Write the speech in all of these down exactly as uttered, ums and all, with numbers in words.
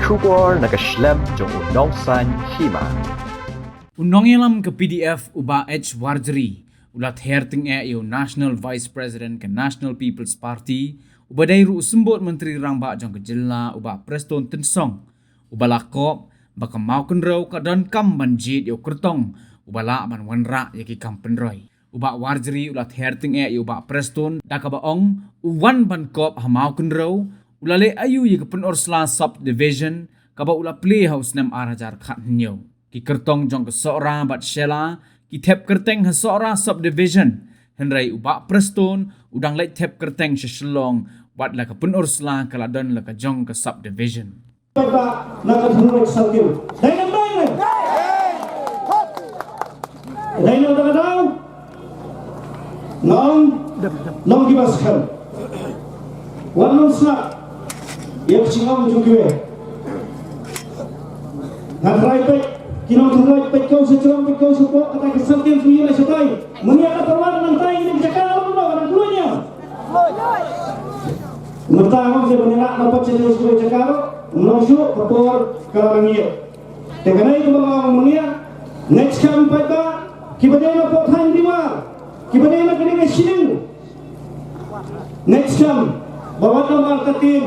Khubor na ka shlem jong u Nongsaiñ Hima. U nongïalam ka P D F u Bah H Warjri u la ther tyngeh ïa u National Vice President ka National People's Party, uba dei ruh u symbud Myntri Rangbah jong ka jylla u Bah Prestone Tynsong, uba la kop ba ka Mawkynrew ka donkam ban jied ïa u kyrtong uba lah ban wanrah ïa ki kam pynroi. U Bah Warjri u la ther tyngeh ïa u Bah Prestone da kaba ong u wan ban kop ha Mawkynrew, u la leh aïu ïa ka Pynursla Subdivision kaba u la plie ha u snem ar hajar khathynñiew. Ki kyrtong jong ka Sohra bad Shella ki thep kyrteng ha Sohra Subdivision, hynrei u Bah Prestone u dang leit thep kyrteng sha Shillong, wat la ka Pynursla ka la don la ka jong ka Subdivision. Paidbah na ka Thunroit Circle. Dei ne em dei ne? Dei ne em dei? Nga ong, long kiba skhem. Wat nym sngap ïa ka jingong jong kiwei. Nga tharai peit ki nongthunroit, peit ko sha jrong, peit ko sha pok, kata ka circle ki ïa na shatai. Mynta ka parwan nangtai ïa ka jaka long ba nang kloi ïa. Mynta ngam sngewbha ban ïa na pat sha jrong sha jaka ruh, ym long shuh ka por ka la nang ïa. Te kane kaba nga ong mynta, next time paidbah kiba dei na Pok Thaiñ Riwar, kiba dei na kane ka Shillong. Next time ba wat ong ar ka team,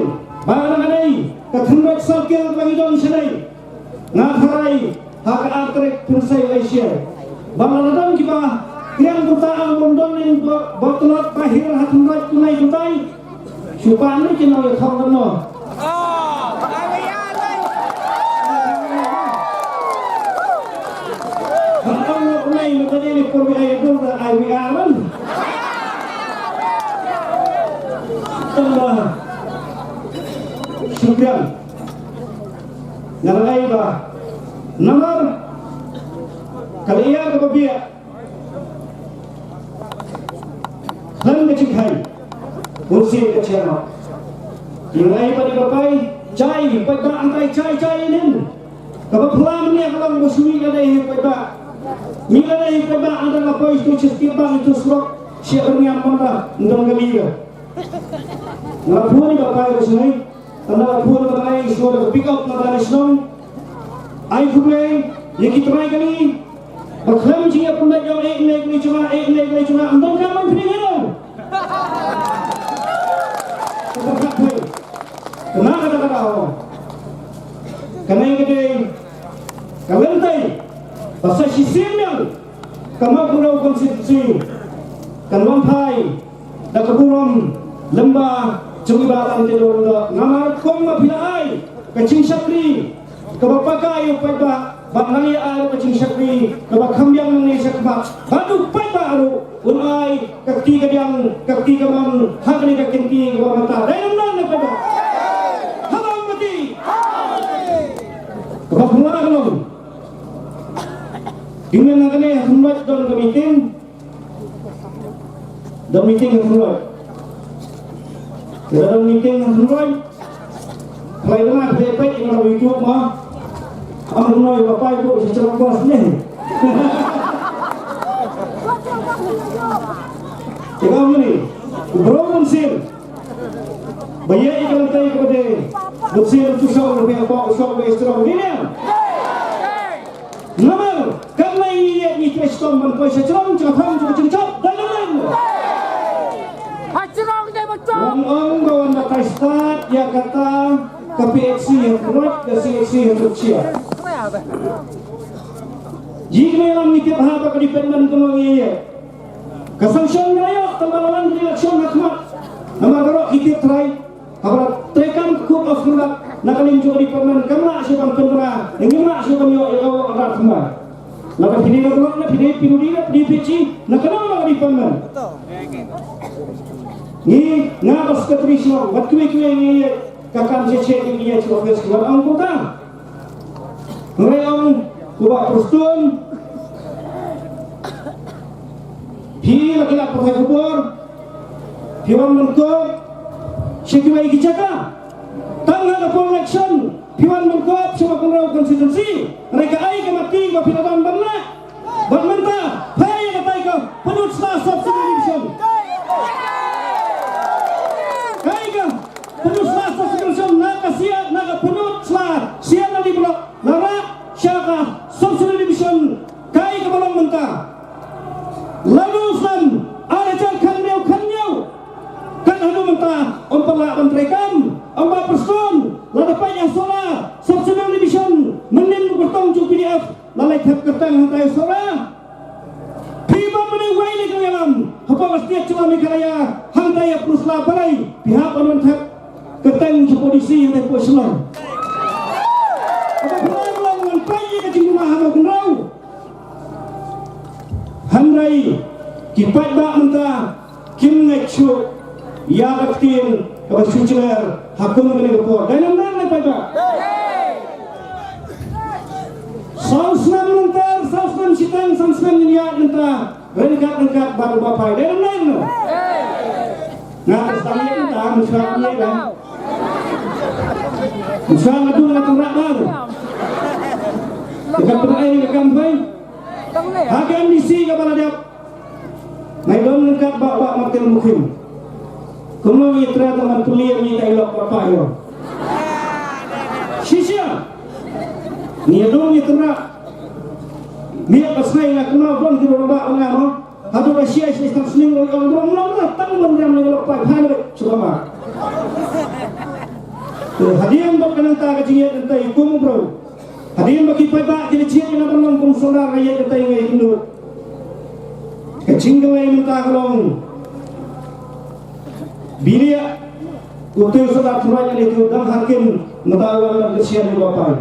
ba na kane ka Thunroit Circle ba ngi don shanai. Nga tharai ha ka ar tarik Pynshai Asia ba la don kiba kriang kumta, ang bym don ning ba, ba tlot ba hir ha Thunroit kumne kumtai. Shu pan ni ki nong ïa thong kan no. Ha thong no kumne mynta dei ni por wi ai dong da ai wi aran. Tang ba. Shukran. Nga la ai ba namar ka la ïa kaba biang. Khlem ka jingkhaiñ bun sien ka jia noh. Ïa nga ai ba dei ba pai jai, paidbah angtai jai jai ïa nin. Kaba phylla mynne ka long ba shu mih lade hi paidbah. Mih lade hi paidbah, ynda la poi sha state bank, sha surok, sha Byrniam, mynta ym don kali ka. Nga la phone ïa i ba pai ba shu mih. Tang da la phone ba ngai shuwa da ka pick up na da shnong. Ai khublei ïa ki trai kane ba khlem jingïapynbeit ïa u, eh, ne kane jong nga, eh, ne kane jong nga, ym donkam ban pynïaid ïa u. Kata ka dei, kane ka dei ka lynti ba sa shisien biang ka Mawkynrew constituency kan wan phai da ka burom lyngba jong i Bah Lance Jyrdoh, namar kumba phi la ai ka jingshakri kaba paka ïa u paidbah, bad ngi ai ka jingshakri kaba kham biang nangne shakhmat, bad u paidbah ruh un ai ka kti kadiang, ka kti kamon ha kane ka kynti kaba mynta. Dei ne em dei, paidbah? Haba mati kaba phylla ka long. Dei ne em, nangta ha Thunroit don ka meeting. Don meeting ha Thunroit. Lada don meeting ha Thunroit, phi la ïa peit, peit ïa ka YouTube ma. Ym don ïa ka pai ko sha channel bos ne. Te ka mini u bro bun sien ba ïa i ka lynti kaba dei bun sien, u shisha u ba ïa ka, u shisha u ba ïa strong, dei ne em? Namar katno ngi ïeit, ngi trei shitom ban poi sha jrong jong ka thong jong ka jingjop, dei ne em? Ha jrong dei ba jop. Wan ong ba wan batai stad ïa kata ka P H C ha Thunroit, ka C H C ha Thunroit. Ïa kane lam ngi tip ha ba ka department kumno ngi ïeit. Ka sanction ngi la ïoh tang ba la wan election ha khmat. Namar baroh ki tip trai. Haba la treikam ka code of conduct na ka liang jong ka department, kam lah shuh ban pynbna, ngim lah shuh ban ïoh ïa ka order thymmai. Lada phi dei na block, na phi dei P W D, na phi dei P H E, na kano kano ka department. Ngi, nga bad secretary shnong bad kiwei kiwei ngi ïa ka kam shisha ngi ïa shu office, ki wan ong kumta. Hynrei ong u Bah Prestone, phi la ki lad pathai khubor, phi wan ban kop sha kiwei ki jaka. Tang ha ka por election phi wan ban kop sha Mawkynrew constituency. Hynrei kaei ka mati ba phi la don ban leh? Bad mynta phi ïa katai ka Pynursla Sub Civil Division. Kaei ka Pynursla Sub Civil Division, na ka Siat, na ka Pynursla. Ïa ka poi shlong. Kaba khraw long ngan peit ïa ka jingduna ha Mawkynrew. Hynrei ki paidbah mynta kim ngeit shuh ïa ka ktien kaba shu jler ha kum kane ka por. Dei ne ym dei, paidbah? Saw snem mynta, saw snem shiteng, saw snem ngin ïaid mynta ryngkat ryngkat bad u Bah Pai. Dei ne ym dei? Nga ka sdang ïa mynta, mynshwa ïa ka. Mynshwa nga dung nga tynrah bad ka kam pynai ka kam pai. Ha ka M D C kaba la dep, nga don ryngkat bad Bah Martin Mukhim. Kumno ngi trei tang ban pynlong ïa ka ïalok Bah Pai ïa. Shisha ngi don ngi tynrah. Miet ba snei nga kumno don ki ba ba nga mo. Haduh ba shia shia tang sning ong ong ong ong ong tang ban rem ne lok pai phai ne shuwa ma. Te hadien ba ka nangta ka jingïeit nangta i kum u bro. Hadien ba ki paidbah ki la jied ïa nga ban long kum sordar ka ïeit nangta i nga i kum. Ka jingkylli mynta ka long. Bilia u tei sordar Trai ka dei tu dang hakim mynta wan ban kyrshan ïa u Bah Pai.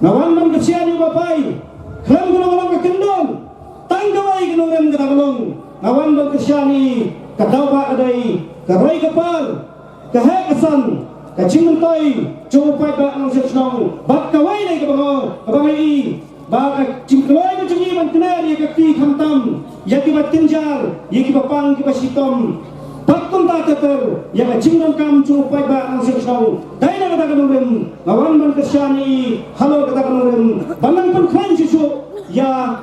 Nga wan ban kyrshan ïa u Bah Pai. Khlem ka long ka kyndon. Tang kawei ka nongrim kata ka long. Nga wan ban kyrshan ïa ka daw ba ka dei ka roi ka par, ka heh ka san, ka jingmyntoi jong u paidbah nongshong shnong. Bad kawei dei kaba nga, kaba nga i ba ka jingkloi ka jong i ban kner ïa ka kti khamtam ïa kiba tynjar, ïa kiba pang kiba shitom. Bad kumta ter ter ïa ka jingdonkam jong u paidbah nongshong shnong. Dei na kata ka nongrim nga wan ban kyrshan ïa i halor kata ka nongrim ban nang pynkhlaiñ shuh shuh ïa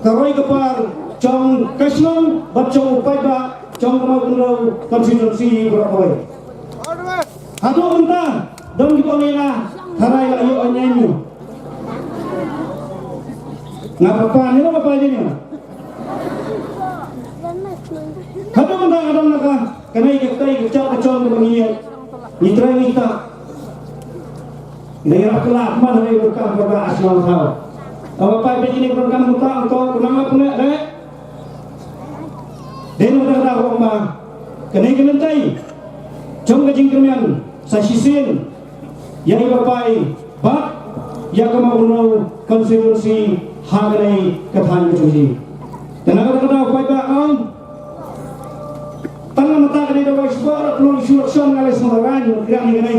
ka roi ka par jong ka shnong bad jong u paidbah jong ka Mawkynrew constituency baroh kawei. Haduh mynta don kiba ong ïa nga, tharai la ïoh ïa ngi. Nga kyrpad ïa nga, kyrpad ïa nga. Haduh mynta nga don na ka, kane ka ktai ka jam ka jong kaba ngi ïa ngi trai ngi ta. Ngi ïa ka la man ngi ka ba ka asma thaw. Aba pai ba kine ka kam mynta ko ko nang la pune de. Dei na ka daw ba kane ka lynti jong ka jingkyrmen sa shisien ïa i Bah Pai bad ïa ka Mawkynrew constituency ha kane ka thaiñ ka jong i. Te na ka daw paidbah ong tang na mata kane da wai shuwa la pynlong shu election nga lei sngewbha rang ïa kane.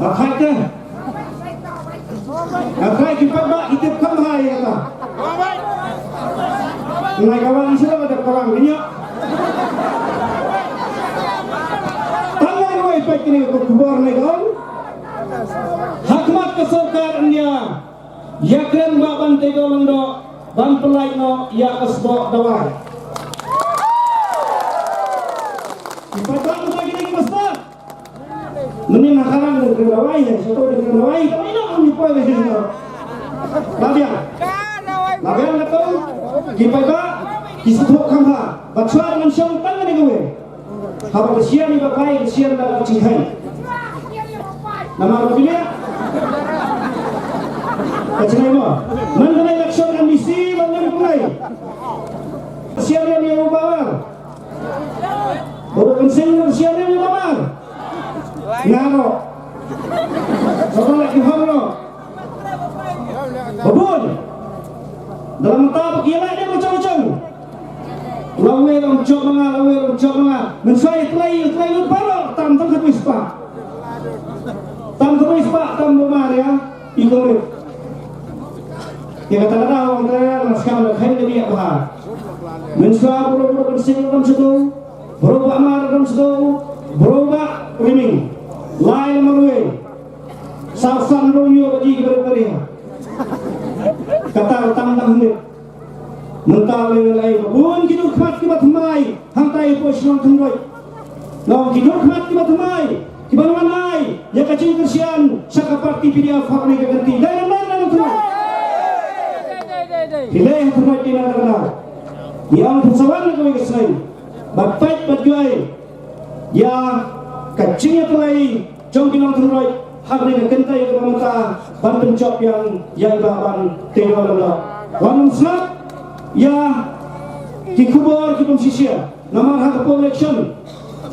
Nga khat te. Nga khat ki paidbah ki tip kham bha ïa kata. Ngai ka wan sha ka dep ka wan kane. Tang ngai wai peit kine ka khubor ne ka ong. Ha khmat ka sorkar India ïa kren ba ban te ka long doh ban pynlait noh ïa ka sboh dawai. Ki paidbah mynta kine ki ba stad. Mynnin ha Karang dang kren dawai, ha Soto dang kren dawai, kawei na kum ki poi ka jingkren. Ba biang. Ba biang ka tong, ki paidbah, ki sngewthuh kham bha. Bad shuwa ban shong tang kane kawei. Haba ka syiar ïa i Bah Pai, ka syiar da ka jingkheiñ. Namar ba bilia. Ka jingkheiñ mo. Man ka election M D C ban ïa kumne. Ka syiar ïa u Bah War. Ba u Kynsing ka syiar ïa u Bah War. Nga ro. Ba la ki hom ro. Ba bun. Dalam mata ba ki ïa lait dei ba chong chong. Lawei lam jop ma nga, lawei lam jop ma nga. Mynshwa ïa tlei, ïa tlei lut baroh tam tam khatwei spah. Tam khatwei spah tam ba mar ïa i Congress. Ïa kata ka daw ong te nga skam da kheiñ da biang bha. Mynshwa bro bro kan sing kan satu. Bro ba mar kan satu. Bro ba riming. Lai la marwei. Saw san rong ïoh ba ji ki bari bari. Kata tam tam hynrei. Mynta lei lei ba bun ki dur khmat kiba thymmai hangtai hapoh shnong Thynroit. Long ki dur khmat kiba thymmai kiba wan ai ïa ka jingkyrshan sha ka party P D F ha kane ka kynti. Dei ne ym dei, Thynroit? Ki lei ha Thynroit ki na ka daw. Ïa ong pynsawan na kawei ka sngi. Bad peit bad juai ïa ka jingïatylli jong ki nongthynroit ha kane ka kynthei kaba mynta ban pynjop biang ïa i Bah Ban Teiwal Lamdok. Wan ym sngap ïa ki khubor ki bym shisha namar ha ka poll election,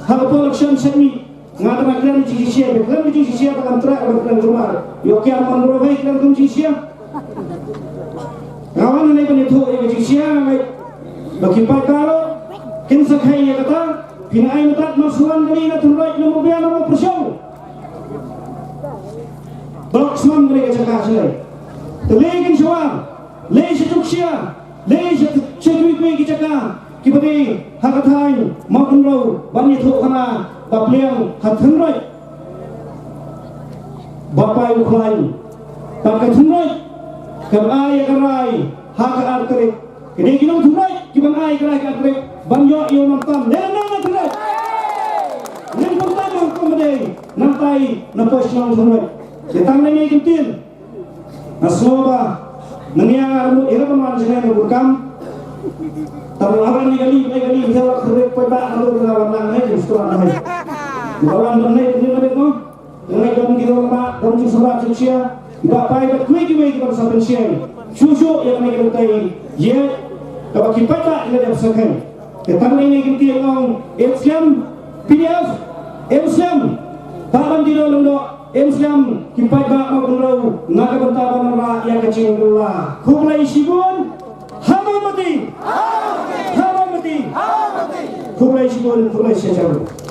ha ka poll election sha mi Nga tang kren jingshisha, kren jingshisha, ka kam trak, kren kumar. Ïoh kiar man bro, hei, kren kum jingshisha. Nga wan hangne ban ïathuh ïa ka jingshisha, nga ngeit ba ki paidbah ruh kin sa kheiñ ïa kata. Phin ai mynta mar shuwa kane na Thunroit, na Mawbiang, na Mawpyrshong. Dok snem kane ka jaka shalei. Te lei kin shuwa, lei sha Jukshia, lei sha, sha kiwei kiwei ki jaka kiba dei ha ka thaiñ Mawkynrew ban ïathuh khana ba pliang ha Thunroit. Ba pai u khlaiñ, ba ka Thunroit kan ai ïa ka rai ha ka ar tarik. Kine ki nong Thunroit kiban ai ka rai ka ar tarik ban ïoh ïa u nongtam. Lei nong na Thunroit. Lei nong tam ha kum ba dei nangtai na poi shnong Thunroit. Ïa tang lei ne ki ktien. Nga sngew ba mynne nga ruh ïa ban wan jngai na bun kam. Tang la ban ïa kali, ïa kali, ïa la khrip paidbah ka lut na wan nang hai jingstad hai. Ba wan ban nai ni ma dei no. Ngai don ki don ma don jingstad jingshia. Ba pai ba kiwei kiwei ki ban sa pynshai. Shu shu ïa kane ka tai ïa kaba ki paidbah ïa dep sa khan. Te tang ïa kine ki ktien ong, em slem P D F, em slem Bah Bandido Lyngdoh, em slem ki paidbah Mawkynrew, na ka bynta ban wanrah ïa ka jingkylla. Khublei shibun, ha ba mati! Ha ba mati! Khublei shibun, khublei shibun.